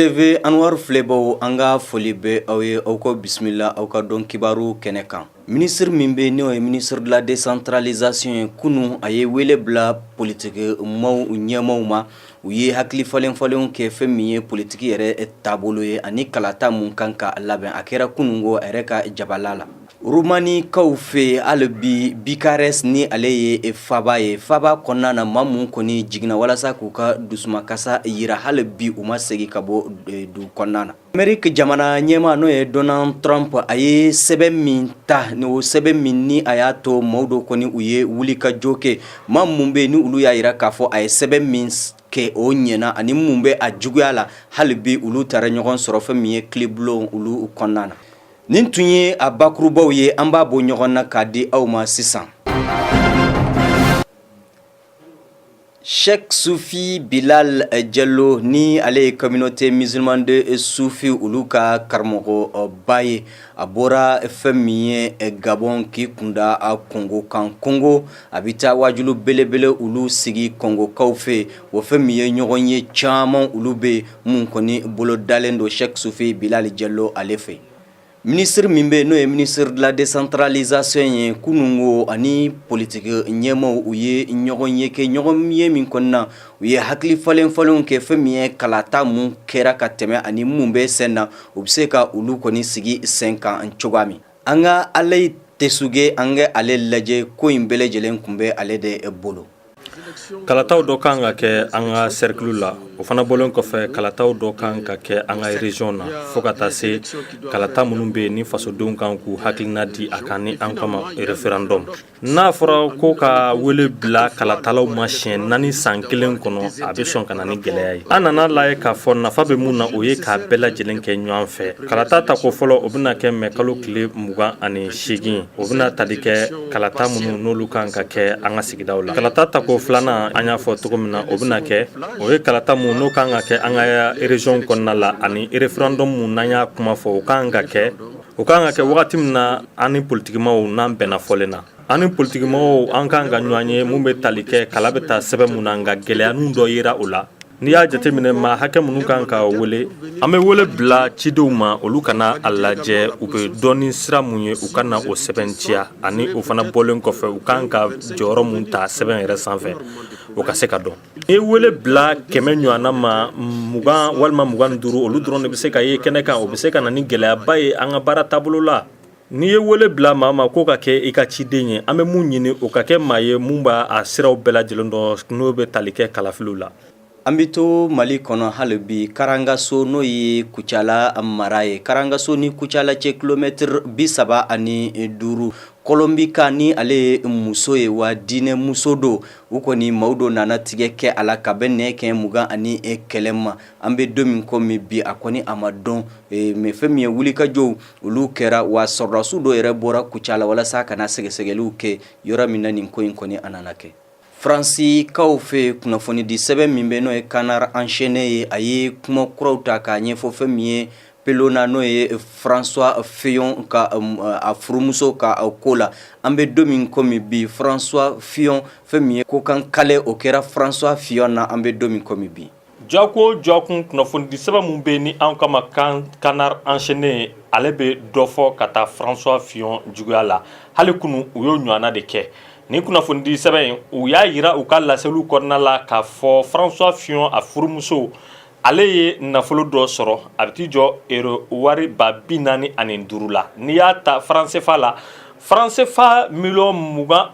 TV Anwar filɛbaw, an ka foli bɛ aw ye. Aw ka bisimila aw ka don kibaru kɛnɛ kan. Minisiri min bɛ, n'o ye ministre de la décentralisation ye, kunun a ye wele bila politiki maaw ɲɛmaw ma. U ye hakili falen falenw kɛ fɛn min ye politiki yɛrɛ taabolo ye ani kalata mun kan ka labɛn. A kɛra kunun ko a yɛrɛ ka jabala la Romanikaw fɛ. Hali bi, Bucarest ni ale ye faba ye, faba kɔnɔna na, maa mun kɔni jiginna walasa k'u ka dusumakasa yira, hali bi u ma segin ka bɔ dugu kɔnɔna na. Ameriki jamana ɲɛmaa, n'o ye Donald Trump, a ye sɛbɛn min ta, o sɛbɛn min ni a y'a to maaw dɔ kɔni u ye wuli ka jɔ kɛ, maa mun bɛ ni olu y'a yira k'a fɔ a ye sɛbɛn min kɛ o ɲɛna ani mun bɛ a juguya la, hali bi olu taara ɲɔgɔn sɔrɔ fɛn min ye kilibulon olu kɔnɔna na. Nin tun ye a bakurubaw ye, an b'a bɔ ɲɔgɔn na k'a di aw ma sisan. Sheikh Sufi Bilal Jalo, ni ale ye communauté musulmane de Sufi olu ka karamɔgɔba ye, a bɔra fɛn min ye Gabon k'i kunda a Kongo kan. Kongo, a bɛ taa wajulu belebele olu sigi Kongokaw fɛ. O fɛn min ye ɲɔgɔn ye caman olu bɛ mun kɔni bolo dalen don Sheikh Sufi Bilal Jalo ale fɛ. Minisiri min bɛ, n'o ye ministre de la décentralisation ye, kunun ko ani politiki ɲɛmaw u ye ɲɔgɔn ye kɛ, ɲɔgɔn ye min kɔnɔna u ye hakili falen falenw kɛ fɛn min ye kalata mun kɛra ka tɛmɛ ani mun bɛ sen na, u bɛ se ka olu kɔni sigi sen kan cogoya min. An ka ale Tesuge, an ka ale lajɛ, ko in bɛɛ lajɛlen tun bɛ ale de bolo. Kalataw dɔ kan ka kɛ an ka cercle la. O fana bɔlen kɔfɛ, kalataw dɔ kan ka kɛ an ka région na, fo ka taa se kalata minnu bɛ yen ni fasodenw kan k'u hakilina di a kan, ni an kama référendum. N'a fɔra ko ka wele bila kalatalaw ma siɲɛ 4 san kelen kɔnɔ, a bɛ sɔn ka na ni gɛlɛya ye. An nana lajɛ k'a fɔ nafa bɛ mun na, o ye k'a bɛɛ lajɛlen kɛ ɲɔgɔn fɛ. Kalata tako fɔlɔ, o bɛna kɛ mɛ kalo tile 28, o bɛna tali kɛ kalata minnu n'olu kan ka kɛ an ka sigidaw la. Kalata tako filanan, an y'a fɔ cogo min na, o bɛna kɛ, o ye kalata mun n'o kan ka kɛ an ka région kɔnɔna la, ani référendum mun n'an y'a kuma fɔ, o kan ka kɛ wagati min na an ni politikimaw n'an bɛnna fɔlen na. An ni politikimɔgɔw, an kan ka ɲɔgɔn ye mun bɛ tali kɛ kala bɛ taa sɛbɛn mun na, nka gɛlɛyaninw dɔ yera o la. N'i y'a jateminɛ, maa hakɛ minnu kan ka wele, an bɛ wele bila cidenw ma, olu kana a lajɛ u bɛ dɔn ni sira mun ye, u ka na o sɛbɛntiya. Ani o fana bɔlen kɔfɛ, u kan ka jɔyɔrɔ mun ta sɛbɛn yɛrɛ sanfɛ, o ka se ka dɔn. N'i ye wele bila 100 ɲɔgɔnna ma, 20 walima 25, olu dɔrɔn de bɛ se ka ye kɛnɛ kan. O bɛ se ka na ni gɛlɛyaba ye an ka baara taabolo la. N'i ye wele bila maa ma ko ka kɛ i ka ciden ye, an bɛ mun ɲini, o ka kɛ maa ye mun b'a a siraw bɛɛ lajɛlen dɔn n'o bɛ tali kɛ kalafiliw la. An bɛ to Mali kɔnɔ hali bi. Karangaso, n'o ye Kucala mara ye, Karangaso ni Kucala cɛ kilomɛtiri 35. Kɔlɔnbika, ni ale ye muso ye wa diinɛ muso don, u kɔni maaw dɔ nana tigɛ kɛ a la ka bɛn nɛ kɛ 21 ma. An bɛ don min komi bi, a kɔni a ma dɔn mais fɛn min ye wulikajɔw olu kɛra wa sɔrɔdasiw dɔw yɛrɛ bɔra Kucala walasa ka na sɛgɛsɛgɛliw kɛ yɔrɔ min na nin ko in kɔni a nana kɛ. Faransikaw fɛ, kunnafonidi sɛbɛn min bɛ, n'o ye Canard enchaîné ye, a ye kuma kuraw ta k'a ɲɛfɔ fɛn min ye Pelona, n'o ye François Fillon ka a furumuso ka ko la. An bɛ don min komi bi, François Fillon, fɛn min ye ko kan kale, o kɛra François Fillon na an bɛ don min komi bi. Jako jakun, kunnafonidi sɛbɛn min bɛ ni an kama kan Canard enchaîné, ale bɛ dɔ fɔ ka taa François Fillon juguya la. Hali kunu, u y'o ɲɔgɔnna de kɛ. Nin kunnafonidi sɛbɛn in, u y'a yira u ka laseliw kɔnɔna la k'a fɔ François Fillon a furumuso, ale ye nafolo dɔ sɔrɔ, a bɛ t'i jɔ euro wari 45 000 la. N'i y'a ta franc CFA la, franc CFA miliyɔn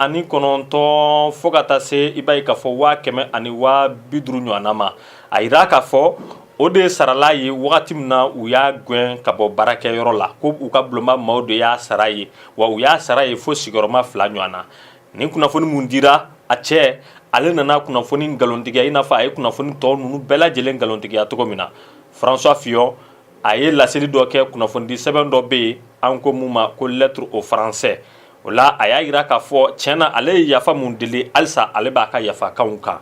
29 fo ka taa se, i b'a ye k'a fɔ, 150 000 ɲɔgɔnna ma. A yira k'a fɔ o de sarala ye wagati min na u y'a gɛn ka bɔ baarakɛyɔrɔ la, ko u ka bulonba maaw de y'a sara ye, wa u y'a sara ye fo sigiyɔrɔma 2 ɲɔgɔn na. Nin kunnafoni mun dira a cɛ, ale nana kunnafoni nkalontigiya i n'a fɔ a ye kunnafoni tɔ ninnu bɛɛ lajɛlen nkalontigiya cogo min na. François Fillon, a ye laseli dɔ kɛ kunnafonidi sɛbɛn dɔ bɛ yen, an ko mun ma ko Lettre aux Français. O la, a y'a yira k'a fɔ tiɲɛ na, ale ye yafa mun deli, halisa ale b'a ka yafakanw kan,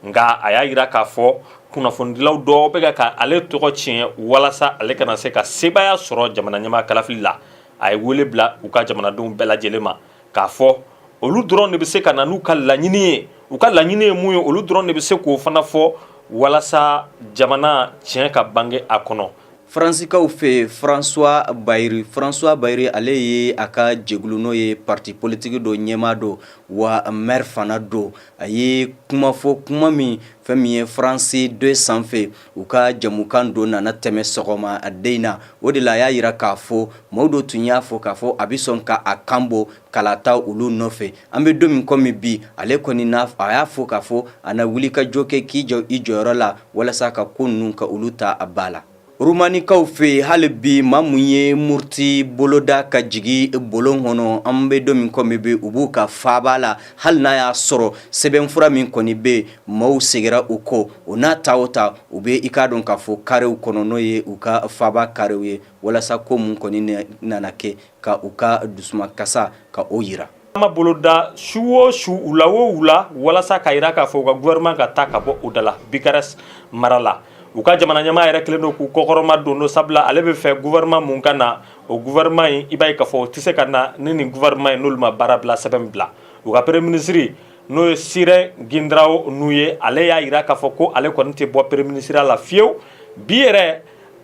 nka a y'a yira k'a fɔ kunnafonidilaw dɔw bɛ ka ale tɔgɔ tiɲɛ walasa ale kana se ka sebaaya sɔrɔ jamana ɲɛmaa kalafili la. A ye wele bila u ka jamanadenw bɛɛ lajɛlen ma k'a fɔ olu dɔrɔn de bɛ se ka na n'u ka laɲini ye. U ka laɲini ye mun ye, olu dɔrɔn de bɛ se k'o fana fɔ. Walasa jamana tiɲɛ ka bange a kɔnɔ. Faransikaw fɛ, François Bayrou, François Bayrou, ale ye a ka jɛkulu, n'o ye parti politique dɔ ɲɛmaa don, wa maire fana don. A ye kuma fɔ, kuma min, fɛn min ye France 2 sanfɛ, u ka jamukan dɔ nana tɛmɛ sɔgɔma a den na. O de la, a y'a jira k'a fɔ maaw dɔ tun y'a fɔ k'a fɔ a bɛ sɔn ka a kan bɔ kalata olu nɔfɛ. An bɛ don min komi bi, ale kɔni n'a a y'a fɔ k'a fɔ a na wuli ka jɔ kɛ, k'i jɔ i jɔyɔrɔ la, walasa ka ko ninnu ka olu ta a ba la. Rumanikaw fɛ, hali bi, maa mun ye muruti boloda ka jigi bolon kɔnɔ, an bɛ don min komi bi, u b'u ka faaba la, hali n'a y'a sɔrɔ sɛbɛnfura min kɔni bɛ maaw seginna u kɔ. O n'a ta o ta, u bɛ i k'a dɔn k'a fɔ karew kɔnɔ, n'o ye u ka faaba karew ye, walasa ko mun kɔni nana kɛ ka u ka dusumakasa ka o yira. Ma boloda su o su, wula o wula, walasa ka jira k'a fɔ u ka gouvernement ka taa ka bɔ u da la. Bucarest mara la, u ka jamana ɲɛmaa yɛrɛ kɛlen don k'u kɔkɔrɔma don don, sabula ale bɛ fɛ gouvernement mun ka na, o gouvernement in, i b'a ye k'a fɔ o tɛ se ka na ni nin gouvernement in n'olu ma baara bila sɛbɛn bila. U ka premier ministre, n'o ye Sorin Grindeanu ye, ale y'a jira k'a fɔ ko ale kɔni tɛ bɔ premier ministre la fiyewu. Bi yɛrɛ,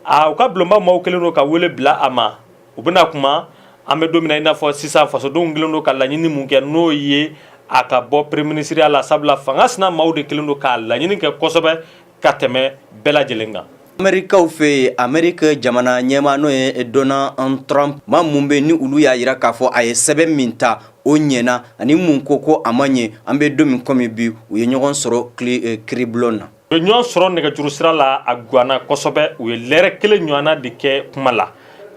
a u ka bulonba maaw kɛlen don ka wele bila a ma, u bɛna kuma. An bɛ don min na i n'a fɔ sisan, fasodenw kɛlen don ka laɲini mun kɛ, n'o ye a ka bɔ premier ministre la, sabula fanga sina maaw de kɛlen don k'a laɲini kɛ kosɛbɛ ka tɛmɛ bɛɛ lajɛlen kan. Amerikaw fɛ, Ameriki jamana ɲɛmaa, n'o ye Donald Trump, maa mun bɛ ni olu y'a jira k'a fɔ a ye sɛbɛn min ta, o ɲɛna, ani mun ko ko a ma ɲɛ, an bɛ don min komi bi, u ye ɲɔgɔn sɔrɔ kiribulon na. U ye ɲɔgɔn sɔrɔ nɛgɛjuru sira la, a ganna kosɛbɛ. U ye lɛrɛ kelen ɲɔgɔnna de kɛ kuma la.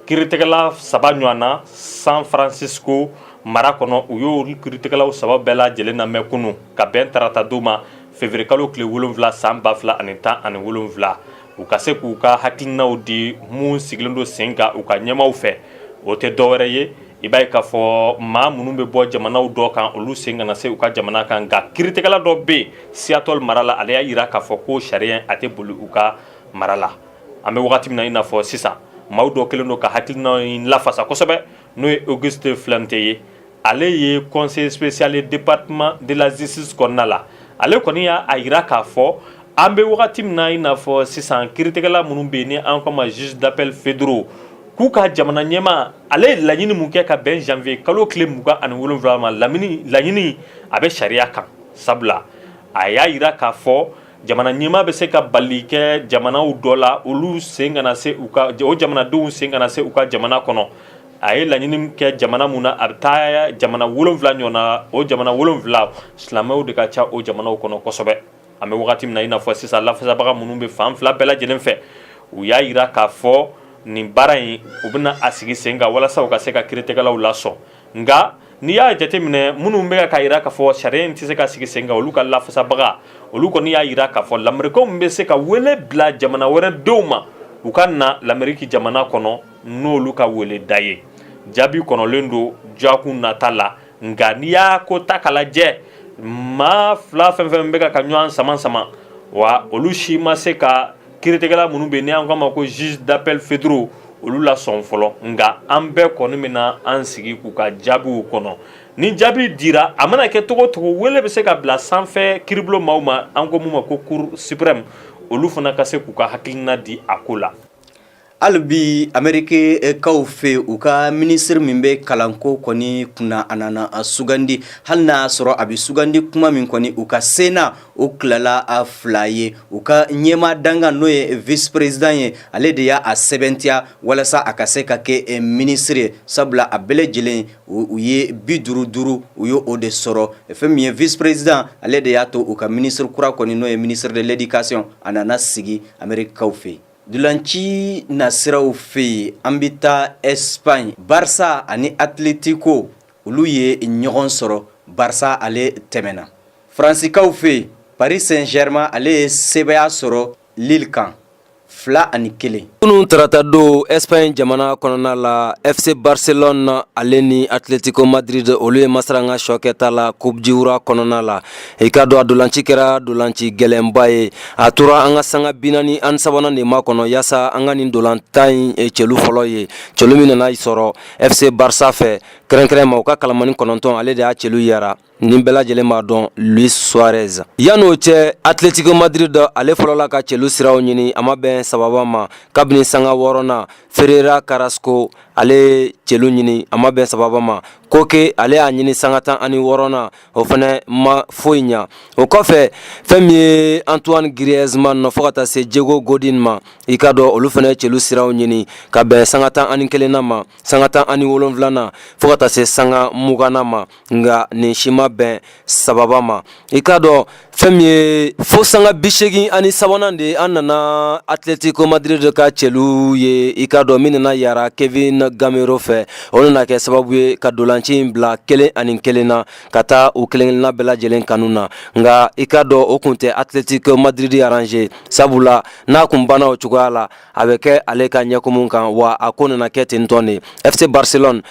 Kiiritigɛla saba ɲɔgɔnna San Francisco mara kɔnɔ, u y'olu kiiritigɛlaw saba bɛɛ lajɛlen lamɛn kunun ka bɛn tarata don ma, février kalo tile 7 san 2017, u ka se k'u ka hakilinaw di. Mun sigilen don sen kan u ka ɲɛmaw fɛ, o tɛ dɔwɛrɛ ye, i b'a ye k'a fɔ maa minnu bɛ bɔ jamanaw dɔ kan, olu sen kana se u ka jamana kan. Nka kiiritigɛla dɔ bɛ yen Seattle mara la, ale y'a jira k'a fɔ ko sariya a tɛ boli u ka mara la. An bɛ wagati min na i n'a fɔ sisan, maaw dɔ kɛlen don ka hakilina in lafasa kosɛbɛ, n'o ye Auguste Fleutier ye. Ale ye conseiller spécial département de la justice kɔnɔna la. Ale kɔni y'a jira k'a fɔ an bɛ wagati min na i n'a fɔ sisan, kiiritigɛla minnu bɛ yen ni an ko ma juge d'appel fédéraux, k'u ka jamana ɲɛmaa, ale ye laɲini mun kɛ ka bɛn janvier kalo tile 27 ma, lamini laɲini a bɛ sariya kan, sabula a y'a jira k'a fɔ jamana ɲɛmaa bɛ se ka bali kɛ jamanaw dɔ la, olu sen kana se u ka o jamanadenw sen kana se u ka jamana kɔnɔ. A ye laɲini kɛ jamana mun na, a bɛ taa jamana 7 ɲɔgɔn na. O jamana 7, silamɛw de ka ca o jamanaw kɔnɔ kosɛbɛ. An bɛ wagati min na i n'a fɔ sisan, lafasabaga minnu bɛ fan fila bɛɛ lajɛlen fɛ, u y'a jira k'a fɔ nin baara in, u bɛna a sigi sen kan walasa u ka se ka kiiritigɛlaw lasɔn. Nka n'i y'a jateminɛ, minnu bɛ ka jira k'a fɔ sariya in tɛ se ka sigi sen kan, olu ka lafasabaga, olu kɔni y'a jira k'a fɔ lamerikaw bɛ se ka wele bila jamana wɛrɛ denw ma, u ka na Lameriki jamana kɔnɔ n'olu ka wele da ye. Jaabi kɔnɔlen don dɔgɔkun nata la. Nka n'i y'a ko ta k'a lajɛ, maa fila fɛn fɛn bɛ ka ɲɔgɔn sama sama wa, olu si ma se ka kiiritigɛla minnu bɛ ni an k'a ma ko juge d'appel fédéraux, olu la sɔn fɔlɔ. Nka an bɛɛ kɔni bɛna an sigi k'u ka jaabiw kɔnɔ. Ni jaabi dira, a mana kɛ cogo cogo, wele bɛ se ka bila sanfɛ kiiribulon maaw ma, an ko mun ma ko Cour suprême, olu fana ka se k'u ka hakilina di a ko la. Hali bi, Amerikikaw fɛ, u ka minisiri min bɛ kalanko kɔni kunna, a nana a sugandi. Hali n'a y'a sɔrɔ a bɛ sugandi kuma min kɔni, u ka Sénat o tilala a fila ye. U ka ɲɛmaa dankan, n'o ye vice président ye, ale de y'a sɛbɛntiya walasa a ka se ka kɛ minisiri ye, sabula a bɛɛ lajɛlen u ye 55, u ye o de sɔrɔ. Fɛn min ye vice président, ale de y'a to u ka minisiri kura kɔni, n'o ye ministre de l'éducation, a nana sigi Amerikikaw fɛ. Ntolanci nasiraw fɛ yen, an bɛ taa Espagne. Barça ani Atletico, olu ye ɲɔgɔn sɔrɔ. Barça ale tɛmɛna. Faransikaw fɛ yen, Paris Saint-Germain ale ye sebaaya sɔrɔ Lille kan, 2-1. Kunun tarata don, Espagne jamana kɔnɔna la, FC Barcelone ale ni Atletico Madrid, olu ye masaranga sɔkɛta la Coupe du Roi kɔnɔna la. I ka dɔn, a dolanci kɛra dolanci gɛlɛnba ye. A tora an ka sanga 43nan de ma kɔnɔ yaasa an ka nin dolantan in cɛlu fɔlɔ ye. Cɛlu min nana sɔrɔ FC Barça fɛ, kɛrɛnkɛrɛn ma u ka kalamani 9, ale de y'a cɛlu yara. Nin bɛɛ lajɛlen b'a dɔn Luis Suarez. Yan'o cɛ, Atletico Madrid ale fɔlɔla ka celu siraw ɲini, a ma bɛn sababa ma. Kabini sanga wɔɔrɔnan, Ferreira Carrasco ale ye celu ɲini, a ma bɛn sababa ma. Koke ale y'a ɲini sanga 16nan, o fana ma foyi ɲa. O kɔfɛ, fɛn min ye Antoine Griezmann nɔ fo ka taa se Diego Godin ma, i k'a dɔn olu fana ye celu siraw ɲini ka bɛn sanga 11nan ma, sanga 17nan, fo ka taa se sanga 20nan ma, nka nin si ma bɛn sababa ma. I k'a dɔn fɛn min ye, fo sanga 83nan de an nana Atletico Madrid ka celu ye. I k'a dɔn min nana yara Kevin Gamero fɛ, o nana kɛ sababu ye ka dolanci in bila 1-1 na ka taa u kelen-kelenna bɛɛ lajɛlen kanu na. Nka i k'a dɔn o kun tɛ Atletico Madrid arranger, sabula n'a kun banna o cogoya la, a bɛ kɛ ale ka ɲɛkumu kan wa. A ko nana kɛ ten tɔn de. FC Barcelone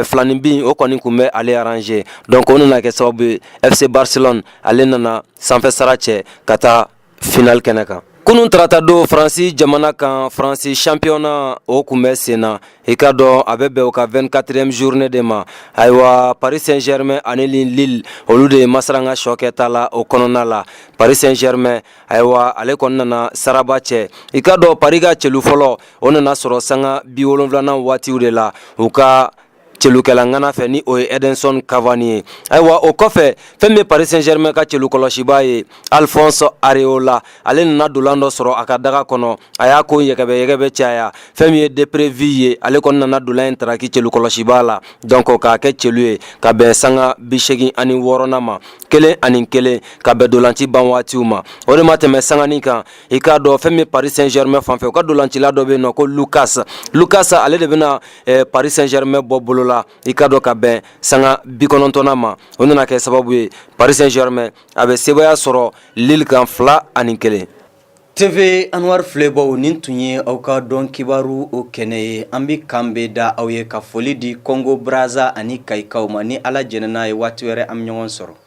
filanin bin, o kɔni kun bɛ ale arranger. Donc o nana kɛ sababu ye, FC Barcelone ale nana sanfɛ sara cɛ ka taa final kɛnɛ kan. Kunun tarata don, Faransi jamana kan, Faransi championnat o kun bɛ sen na. I k'a dɔn a bɛ bɛn o ka 24e journée de ma. Ayiwa, Paris Saint Germain ani Lille, olu de ye masaranga sɔ kɛta la o kɔnɔna la. Paris Saint Germain, ayiwa, ale kɔni nana saraba cɛ. I k'a dɔn Paris ka celu fɔlɔ, o nana sɔrɔ sanga 70nan waatiw de la, u ka celukɛla ŋana fɛ, ni o ye Edinson Cavani ye. Ayiwa, o kɔfɛ, fɛn min Paris Saint Germain ka celu kɔlɔsiba ye, Alphonse Areola, ale nana dolan dɔ sɔrɔ a ka daga kɔnɔ, a y'a ko yɛgɛbɛ yɛgɛbɛ caya. Fɛn min ye Depréville ye, ale kɔni nana dolan in taraki celu kɔlɔsiba la, donc k'a kɛ celu ye ka bɛn sanga 86nan ma, 1-1, ka bɛn dolanci ban waatiw ma. O de ma tɛmɛ sanganin kan. I k'a dɔn fɛn min Paris Saint Germain fan fɛ, u ka dolancila dɔ bɛ yen nɔ ko Lucas. Lucas ale de bɛna Paris Saint Germain bɔ bolo la. I k'a dɔn ka bɛn sanga 90nan ma, o nana kɛ sababu ye, Paris Saint Germain a bɛ sebaaya sɔrɔ Lille kan 2-1. TV Anwar filɛbaw, nin tun ye aw ka dɔn kibaru o kɛnɛ ye. An bɛ kan bɛ da aw ye ka foli di Congo Brazza ani Kayikaw ma. Ni Ala jɛnɛ n'a ye, waati wɛrɛ an bɛ ɲɔgɔn sɔrɔ.